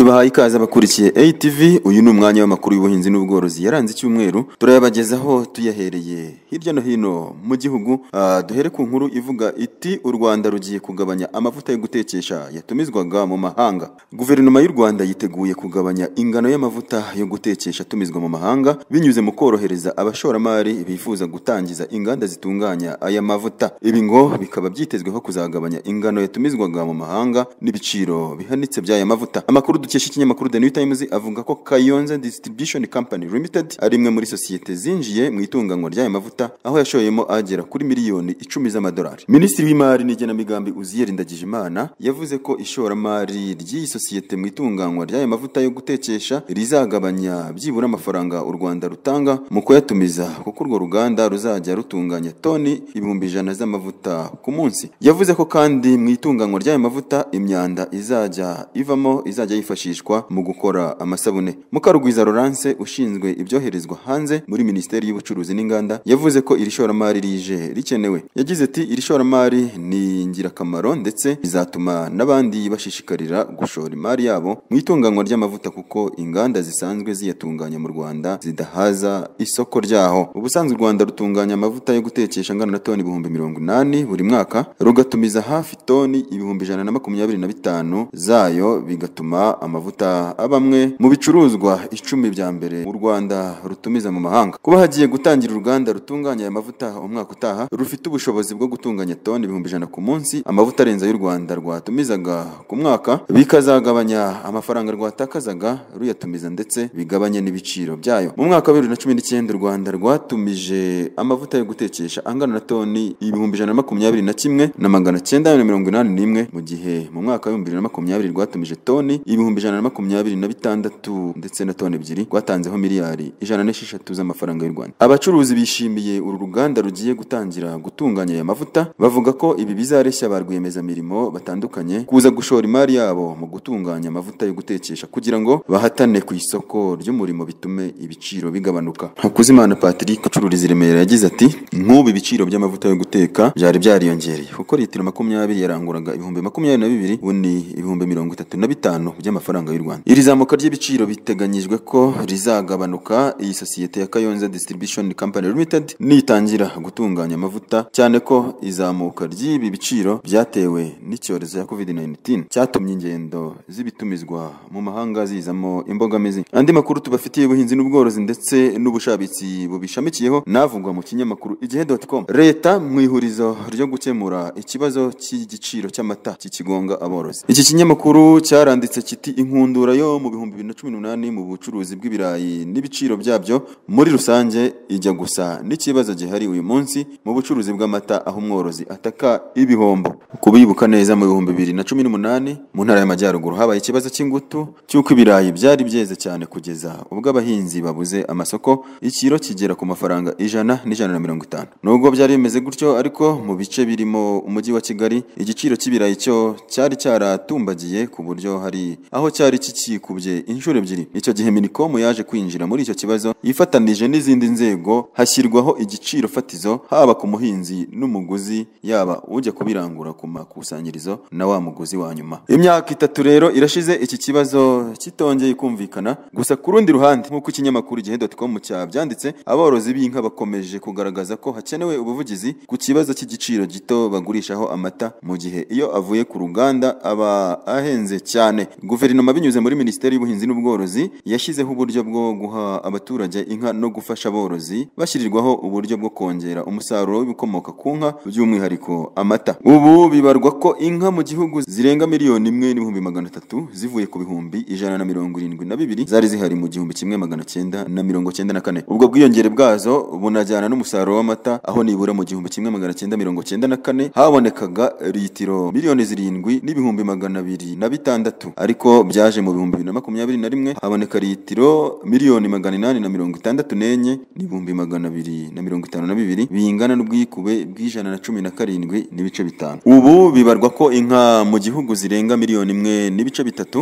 Tubahaye ikaze abakurikiye ATV. Uyu ni umwanya w'amakuru y'ubuhinzi n'ubworozi yaranze icyumweru, turayabagezaho tuyahereye hirya no hino mu gihugu. Duhere ku nkuru ivuga iti u Rwanda rugiye kugabanya amavuta yo gutekesha yatumizwaga mu mahanga. Guverinoma y'u Rwanda yiteguye kugabanya ingano y'amavuta yo gutekesha atumizwa mu mahanga binyuze mu korohereza abashoramari bifuza gutangiza inganda zitunganya aya mavuta. Ibi ngo bikaba byitezweho kuzagabanya ingano yatumizwaga mu mahanga n'ibiciro bihanitse by'aya mavuta. Amakuru dukesha ikinyamakuru The New Times avuga ko Kayonza Distribution Company Limited ari imwe muri sosiyete zinjiye mu itunganywa ry'aya mavuta, aho yashoyemo agera kuri miliyoni 10 z'amadolari. Minisitiri w'Imari n'igenamigambi Uzziel Ndagijimana yavuze ko ishoramari ry'iyi sosiyete mu itunganywa ry'aya mavuta yo gutekesha rizagabanya byibura amafaranga u Rwanda rutanga mu kuyatumiza, kuko urwo ruganda ruzajya rutunganya toni 100,000 z'amavuta ku munsi. Yavuze ko kandi mu itunganywa ry'aya mavuta imyanda izajya ivamo izajya yifashishwa mu gukora amasabune. Mukarugwiza Laurence, ushinzwe ibyoherezwa hanze muri Minisiteri y'Ubucuruzi n'Inganda, yavuze ko iri shoramari rije rikenewe. Yagize ati: "Iri shoramari ni ingirakamaro, ndetse bizatuma n'abandi bashishikarira gushora imari yabo mu itunganywa ry'amavuta, kuko inganda zisanzwe ziyatunganya mu Rwanda zidahaza isoko ryaho." Ubusanzwe u Rwanda rutunganya amavuta yo gutekesha angana na toni 80,000 buri mwaka, rugatumiza hafi toni 125,000 zayo, bigatuma amavuta aba amwe mu bicuruzwa 10 bya mbere u Rwanda rutumiza mu mahanga. Kuba hagiye gutangira uruganda rutunganya aya mavuta umwaka utaha, rufite ubushobozi bwo gutunganya toni 100,000 ku munsi, amavuta arenze ay'u Rwanda rwatumizaga ku mwaka, bikazagabanya amafaranga rwatakazaga ruyatumiza, ndetse bigabanye n'ibiciro byayo. Mu mwaka wa 2019 u Rwanda rwatumije amavuta yo gutekesha angana na toni 121,981, mu gihe mu mwaka wa 2020 rwatumije toni 126,000 ndetse na toni 2, rwatanzeho miliyari 106 z'amafaranga y'u Rwanda. Abacuruzi bishimiye uru ruganda rugiye gutangira gutunganya aya mavuta, bavuga ko ibi bizareshya ba rwiyemezamirimo batandukanye kuza gushora imari yabo mu gutunganya amavuta yo gutekesha, kugira ngo bahatane ku isoko ry'umurimo, bitume ibiciro bigabanuka. Hakuzimana Patrick, ucururiza i Remera, yagize ati: "Nk'ubu ibiciro by'amavuta yo guteka byari byariyongereye, kuko litiro 20 yaranguraga 22,000, ubu ni 35,000 by'amafaranga y'u Rwanda." Iri zamuka ry'ibiciro biteganyijwe ko rizagabanuka iyi sosiyete ya Kayonza Distribution Company Limited nitangira gutunganya amavuta, cyane ko izamuka ry'ibi biciro byatewe n'icyorezo cya COVID-19 cyatumye ingendo z'ibitumizwa mu mahanga zizamo imbogamizi. Andi makuru tubafitiye ubuhinzi n'ubworozi ndetse n'ubushabitsi bubishamikiyeho navugwa mu kinyamakuru igihe.com. Leta mu ihurizo ryo gukemura ikibazo cy'igiciro cy'amata kikigonga aborozi. Iki kinyamakuru cyaranditse kiti: "Inkundura yo mu 2018 mu bucuruzi bw'ibirayi n'ibiciro byabyo muri rusange ijya gusa n'ikibazo gihari uyu munsi mu bucuruzi bw'amata, aho umworozi ataka ibihombo." Kubibuka neza, mu 2018 mu Ntara y'Amajyaruguru habaye ikibazo cy'ingutu cy'uko ibirayi byari byeze cyane, kugeza ubwo abahinzi babuze amasoko, ikiro kigera ku mafaranga 100 n'150. Nubwo byari bimeze gutyo ariko, mu bice birimo umujyi wa Kigali igiciro cy'ibirayi cyo cyari cyaratumbagiye, ku buryo hari aho cyari kikikubye inshuro ebyiri. Icyo gihe Minicom yaje kwinjira muri icyo kibazo ifatanije n'izindi nzego, hashyirwaho igiciro fatizo haba ku muhinzi n'umuguzi, yaba ujya kubirangura ku makusanyirizo na wa muguzi wa nyuma. Imyaka 3 rero irashize iki kibazo kitongeye kumvikana. Gusa ku rundi ruhande, nk'uko ikinyamakuru igihe.com cyabyanditse, aborozi b'inka bakomeje kugaragaza ko hakenewe ubuvugizi ku kibazo cy'igiciro gito bagurishaho amata, mu gihe iyo avuye ku ruganda aba ahenze cyane. Guverinoma binyuze muri Minisiteri y'Ubuhinzi n'Ubworozi yashyizeho uburyo bwo guha abaturage inka no gufasha aborozi, bashyirirwaho uburyo bwo kongera umusaruro w'ibikomoka ku nka, by'umwihariko amata. Ubu bibarwa ko inka mu gihugu zirenga 1,300,000, zivuye ku 172,000 zari zihari mu 1994. Ubwo bwiyongere bwazo bunajyana n'umusaruro w'amata, aho nibura mu 1994 habonekaga litiro 7,206,000, ariko byaje mu 2021 haboneka litiro 864,400. 252,000 bingana n'ubwikube bw'117.5. Ubu bibarwa ko inka mu gihugu zirenga 1.3 miliyoni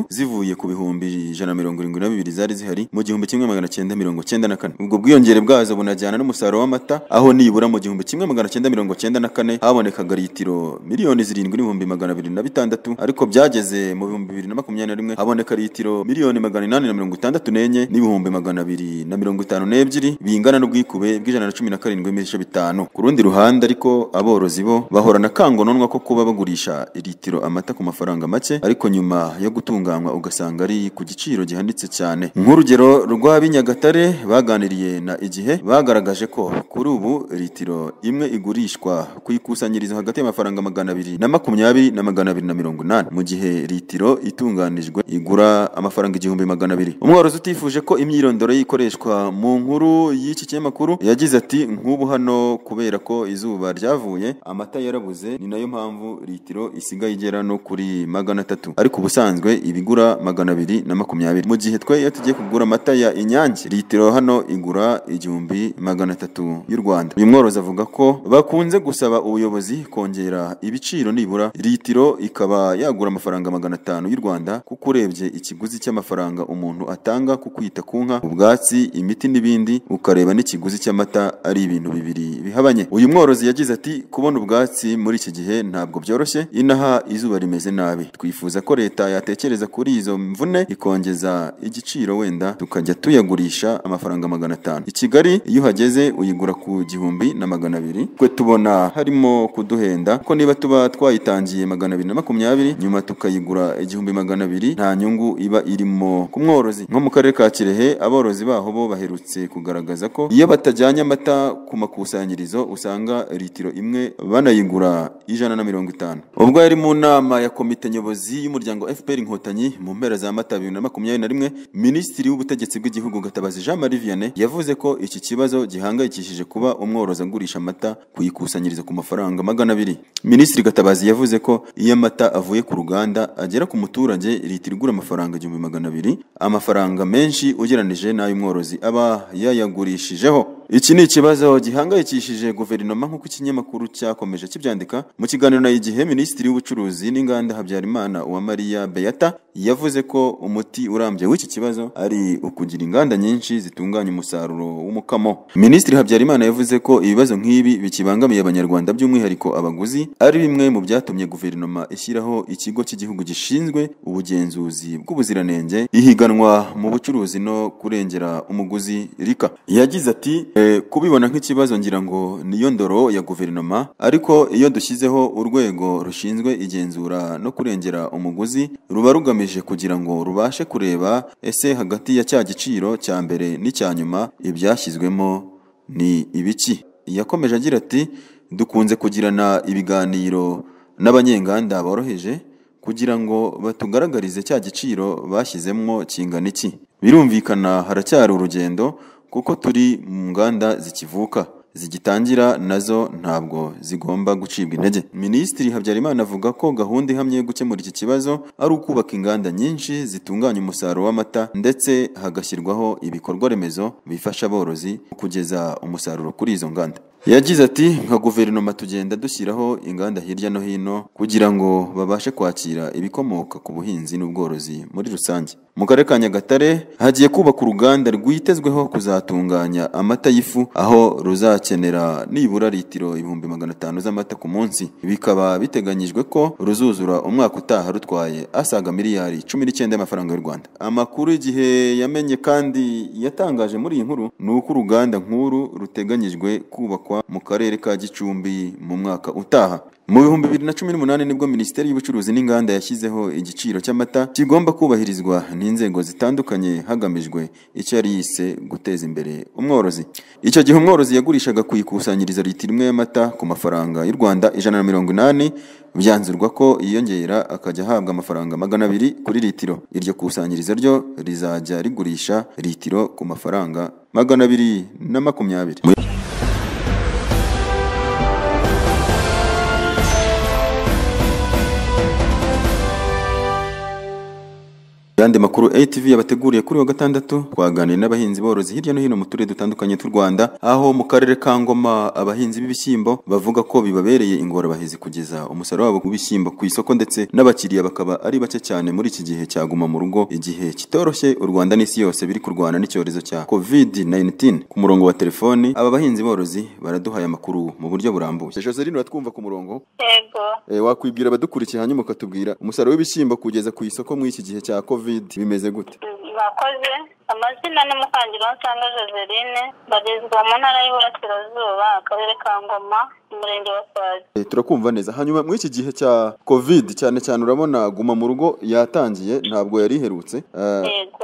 zivuye ku 172,000 zari zihari mu 1994. Ubwo bwiyongere bwazo bunajyana n'umusaruro w'amata, aho nibura mu 1994 habonekaga litiro 7,206,000, ariko byageze mu 2021 haboneka litiro 864,252,000 bingana n'ubwikube bw'117.5. Ku rundi ruhande ariko aborozi bo bahorana kangononwa ko kuba bagurisha litiro amata ku mafaranga make, ariko nyuma yo gutunganywa ugasanga ari ku giciro gihanitse cyane. Nk'urugero rw'ab'Inyagatare baganiriye na Igihe bagaragaje ko kuri ubu litiro imwe igurishwa ku ikusanyirizo hagati y'amafaranga 220 na 280, mu gihe litiro itunganijwe igura amafaranga 1200. Umworozi utifuje ko imyirondoro yikoreshwa mu nkuru y'iki kinyamakuru yagize ati: nk'ubu hano kubera ko izuba ryavuye amata yarabuze, ni nayo mpamvu litiro isigaye igera no kuri 300, ariko ubusanzwe ibigura 220. Mu gihe twe iyo tugiye kugura amata ya Inyange litiro hano igura 1300 y'u Rwanda. Uyu mworozi avuga ko bakunze gusaba ubuyobozi kongera ibiciro, nibura litiro ikaba yagura amafaranga 500 y'u Rwanda, kuko urebye ikiguzi cy'amafaranga umuntu atanga ku kwita ku nka, ubwatsi, imiti n'ibindi, ukareba n'ikiguzi cy'amata ari ibintu bibiri bihabanye. Uyu mworozi yagize ati: kubona ubwatsi muri iki gihe ntabwo byoroshye, inaha izuba rimeze nabi, twifuza ko leta yatekereza kuri izo mvune ikongeza igiciro, wenda tukajya tuyagurisha amafaranga 500. I Kigali iyo uhageze uyigura ku 1200, twe tubona harimo kuduhenda, ko niba tuba twayitangiye 220 nyuma tukayigura 1200 nta nyungu iba irimo ku mworozi. Nko mu karere ka Kirehe aborozi baho bo baherutse kugaragaza ko iyo batajyanye amata ku makusanyirizo usanga litiro imwe banayigura 150. Ubwo yari mu nama ya komite nyobozi y'umuryango FPR Inkotanyi mu mpera za Mata 2021, Minisitiri w'Ubutegetsi bw'Igihugu Gatabazi Jean Marie Vianney yavuze ko iki kibazo gihangayikishije kuba umworozi agurisha amata kuyikusanyiriza ku mafaranga 200. Minisitiri Gatabazi yavuze ko iyo amata avuye ku ruganda agera ku muturage litiro igura amafaranga 1200, amafaranga menshi ugeranije n'ay'umworozi aba yayagurishijeho. Iki ni ikibazo gihangayikishije guverinoma nk'uko ikinyamakuru cyakomeje kibyandika. Mu kiganiro na Igihe, Minisitiri w'Ubucuruzi n'Inganda Habyarimana Uwamariya Beata yavuze ko umuti urambye w'iki kibazo ari ukugira inganda nyinshi zitunganya umusaruro w'umukamo. Minisitiri Habyarimana yavuze ko ibibazo nk'ibi bikibangamiye Abanyarwanda by'umwihariko abaguzi ari bimwe mu byatumye guverinoma ishyiraho ikigo cy'igihugu gishinzwe ubugenzuzi bw'ubuziranenge, ihiganwa mu bucuruzi no kurengera umuguzi RICA. Yagize ati: kubibona nk'ikibazo ngira ngo niyo ndoro ya guverinoma, ariko iyo dushyizeho urwego rushinzwe igenzura no kurengera umuguzi ruba rugamije kugira ngo rubashe kureba ese hagati ya cya giciro cya mbere n'icya nyuma ibyashyizwemo ni ibiki. Yakomeje agira ati: dukunze kugirana ibiganiro n'abanyenganda boroheje kugira ngo batugaragarize cya giciro bashyizemo kingana iki. Birumvikana haracyari urugendo kuko turi mu nganda zikivuka, zigitangira, nazo ntabwo zigomba gucibwa intege. Minisitiri Habyarimana avuga ko gahunda ihamye yo gukemura iki kibazo ari ukubaka inganda nyinshi zitunganya umusaruro w'amata, ndetse hagashyirwaho ibikorwa remezo bifasha aborozi kugeza umusaruro kuri izo nganda. Yagize ati: nka guverinoma tugenda dushyiraho inganda hirya no hino kugira ngo babashe kwakira ibikomoka ku buhinzi n'ubworozi muri rusange. Mu karere ka Nyagatare hagiye kubaka uruganda rwitezweho kuzatunganya amata y'ifu, aho ruzakenera nibura litiro 500,000 z'amata ku munsi. Bikaba biteganyijwe ko ruzuzura umwaka utaha rutwaye asaga miliyari 19 y'amafaranga y'u Rwanda. Amakuru Igihe yamenye kandi yatangaje muri iyi nkuru ni uko uruganda nkuru ruteganyijwe kubakwa mu karere ka Gicumbi mu mwaka utaha. Mu 2018 nibwo Minisiteri y'Ubucuruzi n'Inganda yashyizeho igiciro cy'amata kigomba kubahirizwa n'inzego zitandukanye hagamijwe icyo yari yise guteza imbere umworozi. Icyo gihe umworozi yagurishaga ku ikusanyirizo litiro imwe y'amata ku mafaranga y'u Rwanda 180, byanzurwa ko yiyongera akajya ahabwa amafaranga 200 kuri litiro. Iryo kusanyirizo ryo rizajya rigurisha litiro ku mafaranga 220. Yandi makuru ATV yabateguriye kuri wa gatandatu, twaganiriye n'abahinzi borozi hirya no hino mu turere dutandukanye tw'u Rwanda, aho mu karere ka Ngoma abahinzi b'ibishyimbo bavuga ko bibabereye ingorabahizi kugeza umusaruro wabo w'ibishyimbo ku isoko, ndetse n'abakiriya bakaba ari bake cyane muri iki gihe cyaguma mu rugo, igihe kitoroshye u Rwanda n'isi yose biri kurwana n'icyorezo cya COVID-19. Ku murongo wa telefoni aba bahinzi borozi baraduhaye amakuru mu buryo burambuye. Joseline, uratwumva ku murongo? Yego. Wakwibwira abadukurikiye hanyuma ukatubwira umusaruro w'ibishyimbo kugeza ku isoko muri iki gihe cya COVID bimeze gute? Murakoze. Amazina ni Mukangira Joseline, mbarizwa mu ntara y'Iburasirazuba, akarere ka Ngoma, umurenge wa Sake. Turakumva neza. Hanyuma muri iki gihe cya COVID cyane cyane urabona guma mu rugo yatangiye, ntabwo yari iherutse,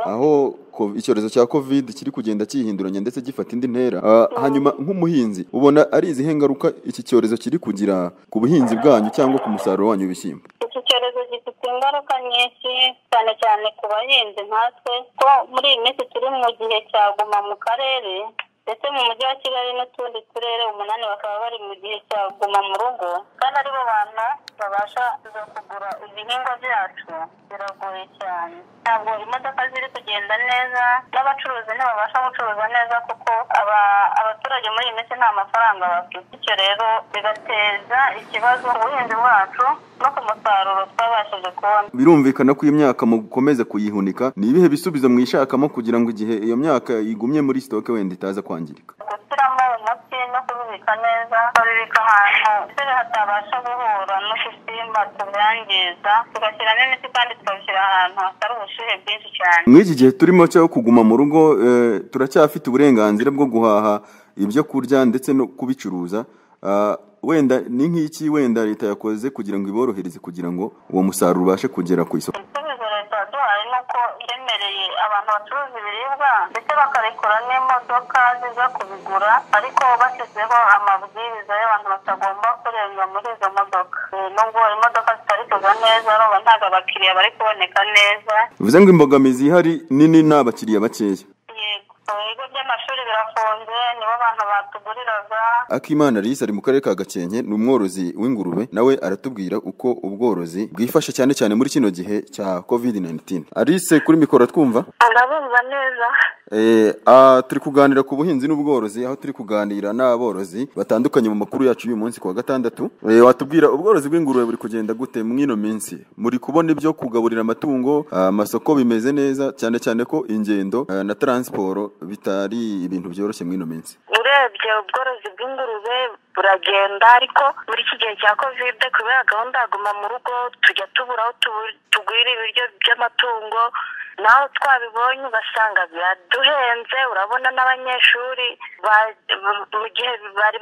aho icyorezo cya COVID kiri kugenda cyihinduranya ndetse gifata indi ntera. Hanyuma nk'umuhinzi ubona ari izihe ngaruka iki cyorezo kiri kugira ku buhinzi bwanyu cyangwa ku musaruro wanyu w'ibishyimbo? Iki cyorezo gifite ingaruka nyinshi cyane cyane ku bahinzi nkatwe, ko muri iyi minsi turi mu gihe cya guma mu karere, ndetse mu mujyi wa Kigali n'utundi turere 8 bakaba bari mu gihe cya guma mu rugo, kandi aribo bantu babasha kugura ibihingwa byacu. Biragoye cyane, ntabwo imodoka ziri kugenda neza, n'abacuruzi ntibabasha gucuruza neza kuko abaturage muri iyi minsi nta mafaranga bafite. Bityo rero bigateza ikibazo ku buhinzi bwacu no ku musaruro twabashije kubona. Birumvikana ko iyi myaka mukomeza kuyihunika, ni ibihe bisubizo mwishakamo kugira ngo igihe iyo myaka igumye muri stoke wenda itaza kwangirika? Gushyiramo umuti no kubibika neza, babibika ahantu hatabasha guhura n'udusimba tubyangiza, tugashyiramo imiti kandi tukabishyira ahantu hatari ubushyuhe bwinshi cyane. Muri iki gihe turimo cyo kuguma mu rugo, turacyafite uburenganzira bwo guhaha ibyo kurya ndetse no kubicuruza. Wenda ni nk'iki wenda leta yakoze kugira ngo iborohereze kugira ngo uwo musaruro ubashe kugera ku isoko? Ibisubizo leta yaduhaye ni uko yemereye abantu bacuruza ibiribwa ndetse bakarekura n'imodoka ziza kubigura, ariko bashyizeho amabwiriza y'abantu batagomba kurenga muri izo modoka. Nubwo imodoka zitari kuza neza, ntabwo abakiriya bari kuboneka neza. Bivuze ngo imbogamizi ihari nini ni abakiriya bakeya. Yego, ibigo by'amashuri birafunze, nibo bantu batuguriraga. Akimana Alice ari mu karere ka Gakenke, ni umworozi w'ingurube, nawe aratubwira uko ubworozi bwifashe cyane cyane muri kino gihe cya COVID-19. Alice, kuri mikoro twumva? Ndabumva neza. Turi kuganira ku buhinzi n'ubworozi, aho turi kuganira n'aborozi batandukanye mu makuru yacu y'uyu munsi kuwa gatandatu. Watubwira ubworozi bw'ingurube buri kugenda gute mwino minsi? Muri kubona ibyo kugaburira amatungo, amasoko bimeze neza, cyane cyane ko ingendo na transport bitari ibintu byoroshye mwino minsi? Urebye ubworozi bw'ingurube buragenda, ariko muri iki gihe cya COVID kubera gahunda ya guma mu rugo tujya tubura aho tugurira ibiryo by'amatungo, naho twabibonye ugasanga biraduhenze. Urabona n'abanyeshuri mu gihe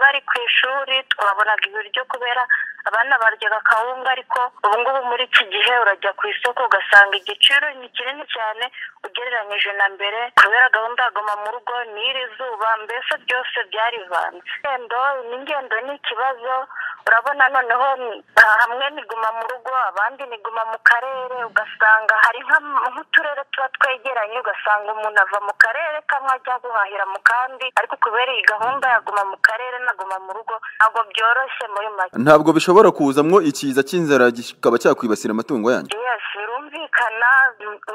bari ku ishuri twabonaga ibiryo kubera abana baryaga kawunga, ariko ubu ngubu muri iki gihe urajya ku isoko ugasanga igiciro ni kinini cyane ugereranyije na mbere, kubera gahunda ya guma mu rugo n'iri zuba, mbese byose byarivanze. N'ingendo ni ikibazo. Urabona noneho hamwe ni guma mu rugo, abandi ni guma mu karere, ugasanga hari nk'uturere tuba twegeranye, ugasanga umuntu ava mu karere kamwe ajya guhahira mu kandi, ariko kubera iyi gahunda ya guma mu karere na guma mu rugo ntabwo byoroshye muri make. Ntabwo bishobora kuzamwo ikiza cy'inzara kikaba cyakwibasira amatungo yanyu? Yes, birumvikana,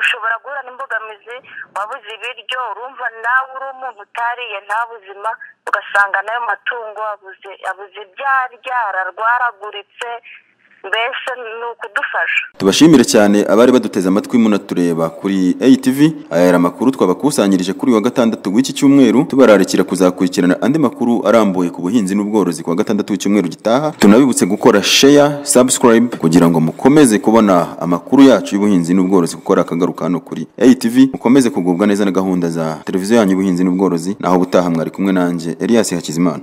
ushobora guhura n'imbogamizi, wabuze ibiryo, urumva nawe uri umuntu utariye nta buzima, ugasanga nayo matungo abuze ibyo arya, ararwaraguritse, mbese ni ukudufasha. Tubashimire cyane abari baduteze amatwi munatureba kuri ATV. Aya yari amakuru twabakusanyirije kuri wa gatandatu w'iki cyumweru, tubararikira kuzakurikirana andi makuru arambuye ku buhinzi n'ubworozi ku wa gatandatu w'icyumweru gitaha. Tunabibutse gukora share, subscribe kugira ngo mukomeze kubona amakuru yacu y'ubuhinzi n'ubworozi, gukora akagaruka hano kuri ATV. Mukomeze kugubwa neza na gahunda za televiziyo yanyu y'ubuhinzi n'ubworozi. Naho ubutaha mwari kumwe nanjye Elias Hakizimana.